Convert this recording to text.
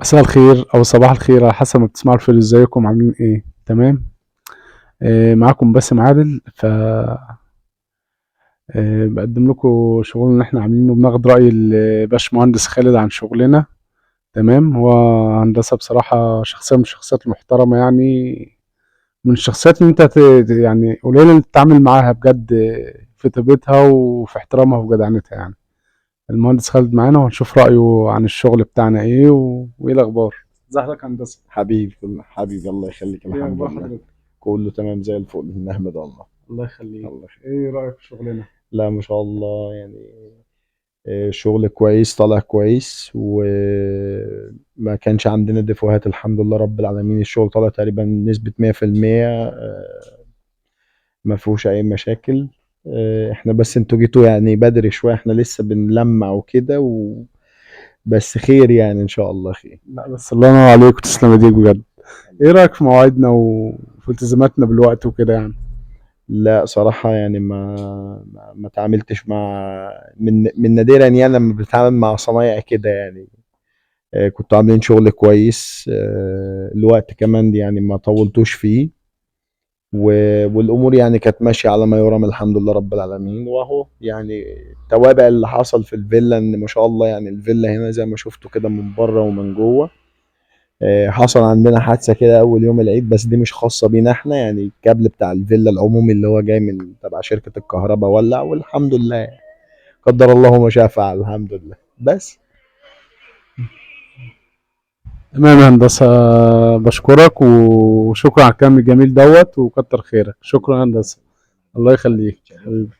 مساء الخير او صباح الخير على حسب ما بتسمعوا الفيديو. ازيكم عاملين ايه؟ تمام. معاكم باسم عادل. ف بقدم لكم شغل اللي احنا عاملينه، بناخد رأي الباشمهندس خالد عن شغلنا. تمام. هو هندسة بصراحة شخصية من الشخصيات المحترمة، يعني من الشخصيات اللي انت يعني قليل اللي تتعامل معاها بجد في طيبتها وفي احترامها وفي جدعنتها. يعني المهندس خالد معانا وهنشوف رأيه عن الشغل بتاعنا ايه وايه الأخبار. ازي حضرتك يا هندسة؟ حبيبي حبيبي، الله يخليك. ايه الحمد أخبار لله، حضرتك؟ كله تمام زي الفل، نحمد الله. الله يخليك. الله يخليك. ايه رأيك في شغلنا؟ لا ما شاء الله، يعني شغل كويس، طالع كويس، وما كانش عندنا دفوهات الحمد لله رب العالمين. الشغل طالع تقريبا نسبة 100%، ما فيهوش أي مشاكل. احنا بس انتوا جيتوا يعني بدري شوية، احنا لسه بنلمع وكده بس خير يعني، إن شاء الله خير. لا بس الله ينور عليك وتسلم ايديك بجد. ايه رأيك في مواعيدنا وفي التزاماتنا بالوقت وكده يعني؟ لا صراحة يعني ما تعاملتش مع من نادرا، يعني لما بتعامل مع صنايع كده يعني. كنتوا عاملين شغل كويس، الوقت كمان يعني ما طولتوش فيه، والأمور يعني كانت ماشية على ما يرام الحمد لله رب العالمين. وأهو يعني التوابع اللي حصل في الفيلا، إن ما شاء الله يعني الفيلا هنا زي ما شفتوا كده من بره ومن جوه. حصل عندنا حادثة كده أول يوم العيد، بس دي مش خاصة بينا احنا، يعني الكابل بتاع الفيلا العمومي اللي هو جاي من تبع شركة الكهرباء ولع، والحمد لله يعني. قدر الله ما شاء فعل، الحمد لله. بس تمام يا هندسة، بشكرك وشكرا على الكلام الجميل دوت، وكتر خيرك. شكرا يا هندسة، الله يخليك حبيبي.